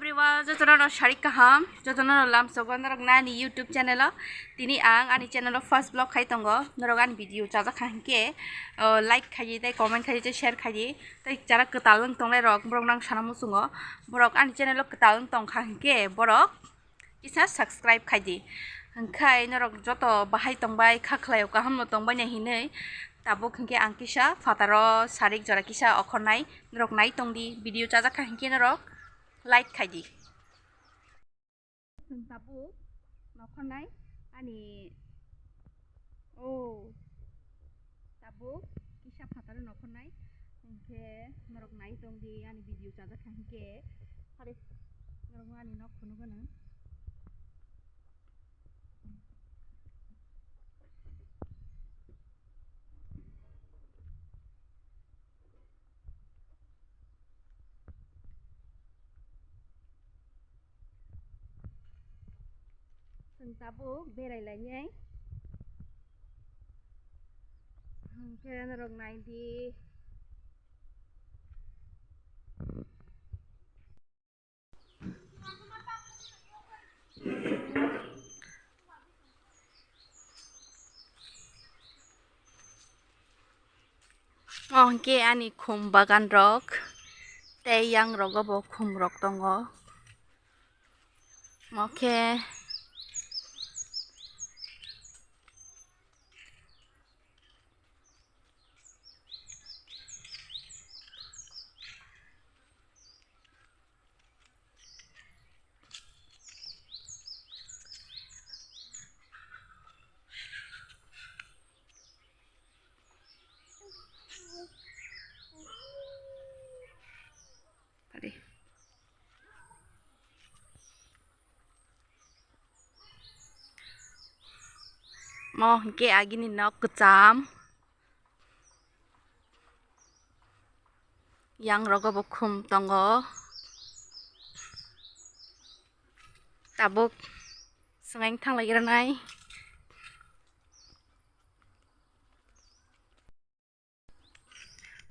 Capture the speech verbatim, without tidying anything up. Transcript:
Jotono no sarik kaham, jotono no lamsogo norok nani YouTube channel o. Tini ang ani channel o first vlog khai tongo, norok ani video chajak kha hinkhe, o, like khaidi tei comment khaidi tei share khaidi tei chara kwtal wng tongnai rok borok nang sana muchungo, borok ani channel o kwtal wng tong kha hinkhe borok kisa subscribe khaidi. Hinkhe norok joto bahai tongbai kha khlaio kaham no tongbai nai hinwi tabuk hinkhe ang kisa phataro sarik jora kisa okhornai norok nai tongdi, video chajak kha hinkhe norok like khaidi. Chwng tabuk nokhornai ani o tabuk kisa phataro nokhornai hinkhe norok nai tongdi ani video chajak kha hinkhe. Hare norok ani nok phunuk gwnang. Chwng tabuk berai lainai. Hinkhe norok naidi. Mo hwnkhe ani khum bagan rok tei yang rogo bo khum rok tongo. Mo khe Mo hwnkhe agini nok kwcham. Yang rogo bo khum tongo. Tabuk swngwi thanglaigranai.